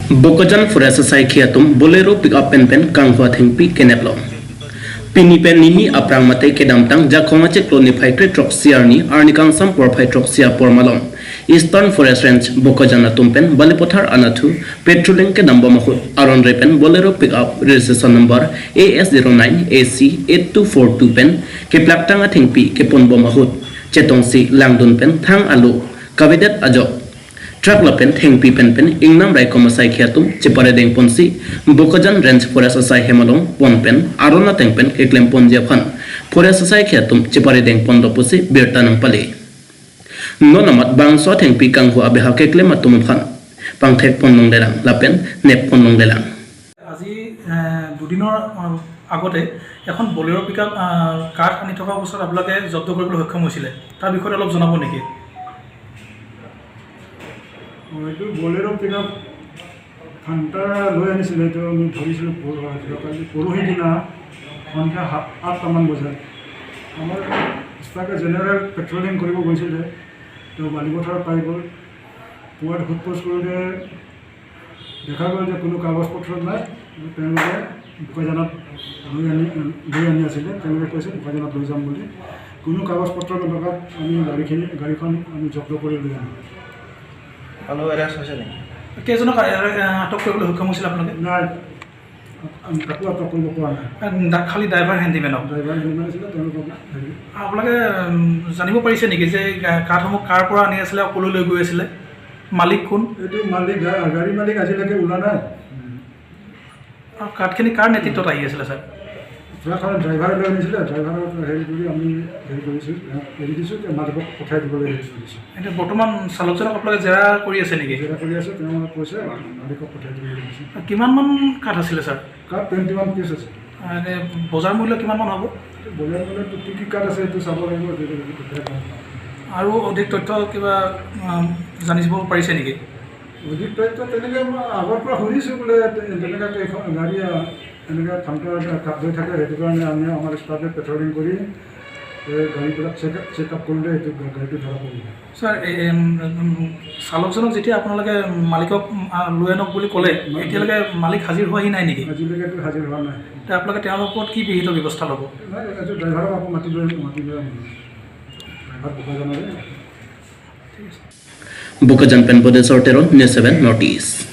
Bokajan Forest Sai Khiatum Bolero pick up pen pen Kanghua Thengpi Keneplo Pini pen nini aprang mate kedamtang jakhonga che kloni phaitre truck siarni arni kangsam por phai truck sia por malom Eastern Forest Range Bokajan atum pen Balipothar anathu patrolling ke damba mahut aron repen Bolero pick up registration number AS09 AC 8242 pen ke plaktanga thengpi ke ponbo mahut chetongsi langdun pen thang alu kabidet ajok truck lapen thengpi pen pen ingnam rai komasai khiatum chepare deng ponsi Bokajan Range Forest asai hemalong pon pen arona tengpen keklem ponjia phan Forest asai khiatum chepare deng pon dopusi birtanang pali nonamat bangso thengpi kanghu abeha keklem atum phan pangthek pon nong delang lapen nep pon nong delang. আজি দুদিনৰ আগতে এখন বলেৰ' পিক up কাঠ আনি থকা অৱস্থাত আপোনালোকে জব্দ কৰিবলৈ সক্ষম হৈছিলে, তাৰ বিষয়ে অলপ জনাব নেকি? এইটো বলেৰ' পিক আপ ঘণ্টা লৈ আনিছিলে। এইটো আমি ধৰিছিলোঁ যোৱাকালি পৰহি দিনা সন্ধিয়া 7-8টামান বজাত। আমাৰ ষ্টাফে জেনেৰেল পেট্ৰলিং কৰিব গৈছিলে, তেওঁ বালিপথাৰত পাই গ'ল। পোৱাত সোধ পোছ কৰোঁতে দেখা গ'ল যে কোনো কাগজ পত্ৰ নাই। তেওঁলোকে বোকাজানত লৈ আনি আছিলে। তেওঁলোকে কৈছে বোকাজানত লৈ যাম বুলি। কোনো কাগজ পত্ৰ নথকাত আমি গাড়ীখন আমি জব্দ কৰি লৈ আনিলোঁ। মানুহ এৰেষ্ট হৈছে নেকি? কেইজনক আটক কৰিবলৈ সক্ষম হৈছিলে আপোনালোকে? নাই, আমি কাকো আটক কৰিব পৰা নাই। খালী ড্ৰাইভাৰ হেণ্ডিমেনক? ড্ৰাইভাৰ হেণ্ডিমেন আছিলে, তেওঁলোকক হেৰি। আপোনালোকে জানিব পাৰিছে নেকি যে এই কাঠসমূহ কাৰ পৰা আনি আছিলে আৰু ক'লৈ লৈ গৈ আছিলে, মালিক কোন? এইটো মালিক, গাড়ী মালিক আজিলৈকে ওলোৱা নাই। আৰু কাঠখিনি কাৰ নেতৃত্বত আহি আছিলে ছাৰ? ট্ৰাকখনৰ ড্ৰাইভাৰে লৈ আনিছিলে। ড্ৰাইভাৰক হেৰি কৰি আমি হেৰি কৰিছোঁ, এৰি দিছোঁ, মালিকক পঠাই দিবলৈ হেৰি কৰিছোঁ। এতিয়া বৰ্তমান চালকজনক আপোনালোকে জেৰা কৰি আছে নেকি? জেৰা কৰি আছে। তেওঁ কৈছে মালিকক পঠাই দিবলৈ দিছোঁ। কিমানমান কাঠ আছিলে ছাৰ? কাঠ 21 পিচ আছে। এনে বজাৰ মূল্য কিমানমান হ'ব? বজাৰ মূল্যটো কি কি কাঠ আছে সেইটো চাব লাগিব, তেতিয়াহে গম পাম। আৰু অধিক তথ্য কিবা জানিব পাৰিছে নেকি? অধিক তথ্য তেনেকৈ মই আগৰ পৰা শুনিছোঁ বোলে তেনেকৈ কেইখন গাড়ী এনেকৈ থামটা কাঠ লৈ থাকে। সেইটো কাৰণে আমি আমাৰ ষ্টাফে পেট্ৰলিং কৰি এই গাড়ীবিলাক চেক আপ কৰোঁতে এইটো গাড়ীটো ধৰা পৰিলে। ছাৰ, এই চালকজনক যেতিয়া আপোনালোকে মালিকক লৈ আনক বুলি ক'লে, এতিয়ালৈকে মালিক হাজিৰ হোৱাহি নাই নেকি? আজিলৈকেতো হাজিৰ হোৱা নাই। এতিয়া আপোনালোকে তেওঁৰ ওপৰত কি বিহিত ব্যৱস্থা ল'ব? নাই, এইটো ড্ৰাইভাৰক আকৌ মাতি লৈ আনিম। Driver বোকাজানৰে। Bokajan pen Bodesor Teron, News 7 Northeast.